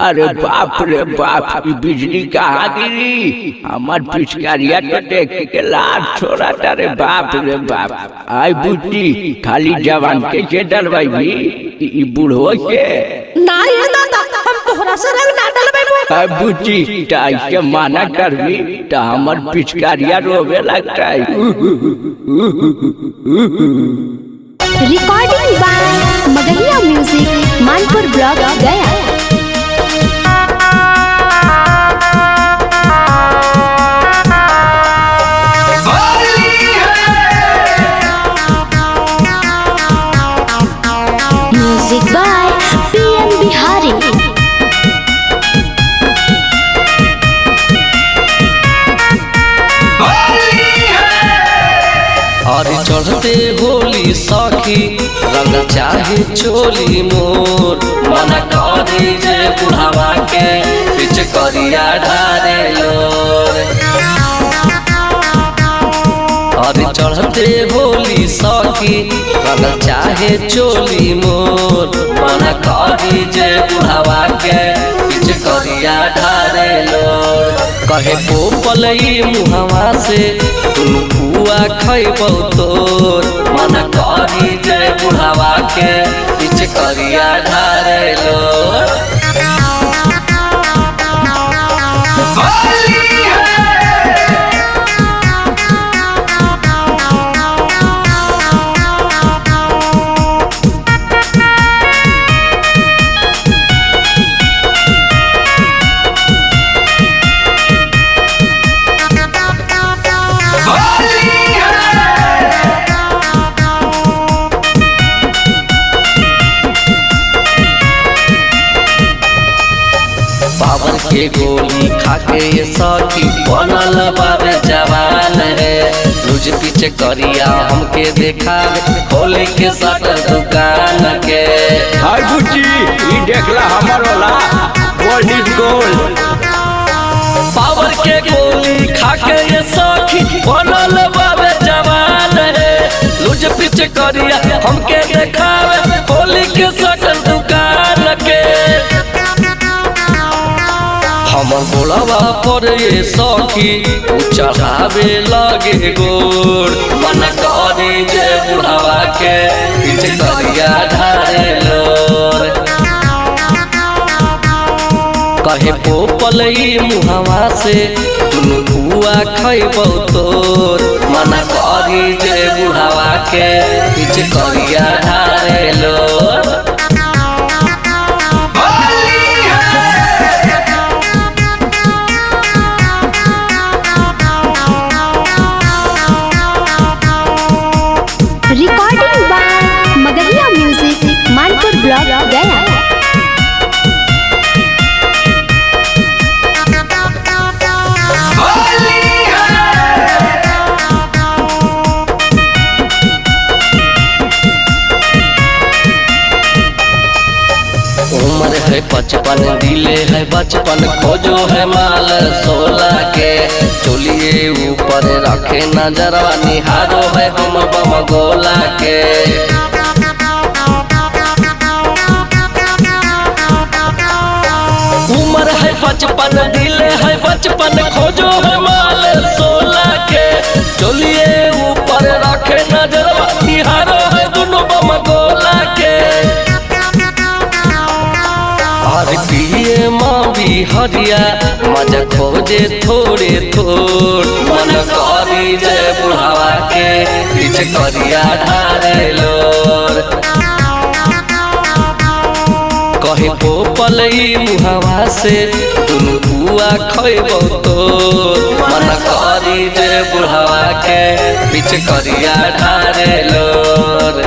अरे बाप रे बाप, ई बिजली कहाँ गिरी? हमार पिचकारिया तो देख के लात छोड़ा। अरे बाप रे बाप, आई बुद्धि खाली जवान के के डलवाई भी ई बूढ़ो के। ना ये दादा, हम तोहरा से रंग ना डलबेबो। आई बुद्धि त ऐसे माना करबी त हमर पिचकारिया रोवे लगता है। Recording by Magahiya music, Manpur block, Gaya. Music by PM Bihari. और चढ़ते होली सखी रंग चाहे चोली मोर, मन करी जे बुढ़ावा के पिच करिया ढारे लोर। और चढ़ते होली सखी रंग चाहे चोली मोर, मन करी जे बुढ़ावा के पिच करिया ढारे लोर। कहे पोपल ई मुहवा से दुनु पुआ खैबौ तोर, मन करी जे बुढ़ावा के पिच करिया ढारे लोर। पावर के गोली खाके ये सखी बनल बाबे जवान है, लूज पीछे करिया हमके देखा खोले के सटर दुकान के। हाय बुच्ची, ई देखला हमर वाला गोल्ड is gold. Power के गोली खाके ये सखी बनल बाबे जवान है, लूज पीछे करिया हमके देखावे खोले के सटर दुकान के। हमर गोलवा पर ये सखी चढ़ावे लगे गोर, मन करी जे बुढ़ावा के पीछे करिया ढारे लोर। कहे पोपल ई मुहवा से दुनु पुआ खैबौ तोर, मन करी जे बुढ़ावा के पीछे करिया ढारे लोर। Recording by Magahiya music, Manpur block, Gaya. उम्र है 55 दिले है बचपन, खोजो है माल 16 के, चोलिए ऊपर रखे नजरवा निहारो है हम बम गोला के। उम्र है 55 दिले है बचपन, खोजो है माल 16 के, चोलिए ऊपर रखे नजरवा निहारो है दोनों बम गोला के। और पिए माँ भी हरिया मजा खोजे थोड़े थोड़, मन करी जे बुढ़ावा के पीछे करिया ढारे लोर। कहे पोपल ई मुहवा से दुनु पुआ खैबौ तोर, मन करी जे बुढ़ावा के पीछे करिया ढारे लोर।